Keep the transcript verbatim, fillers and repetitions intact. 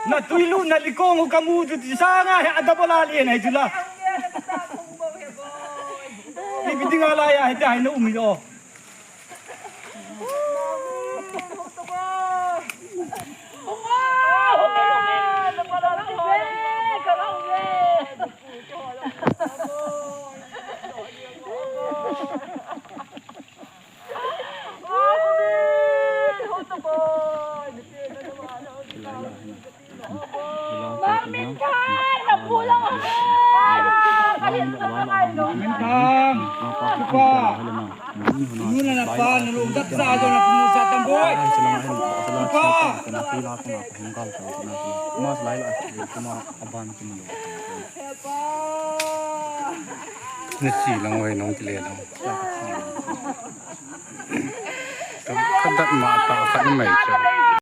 Na tuilu na likong u kamu chu ti sanga he adabala le nai chu la. Ni biding ala ya he ta hai na umi lo. Mintang. Tupa. Nuna na pa, na lung dak sa jo na pumu sa tamboi. Tupa. Mas lai la, kuma aban kuma lo. Ni si lang wai nong kile lang. Ka, ka dat ma ta khat mai cha.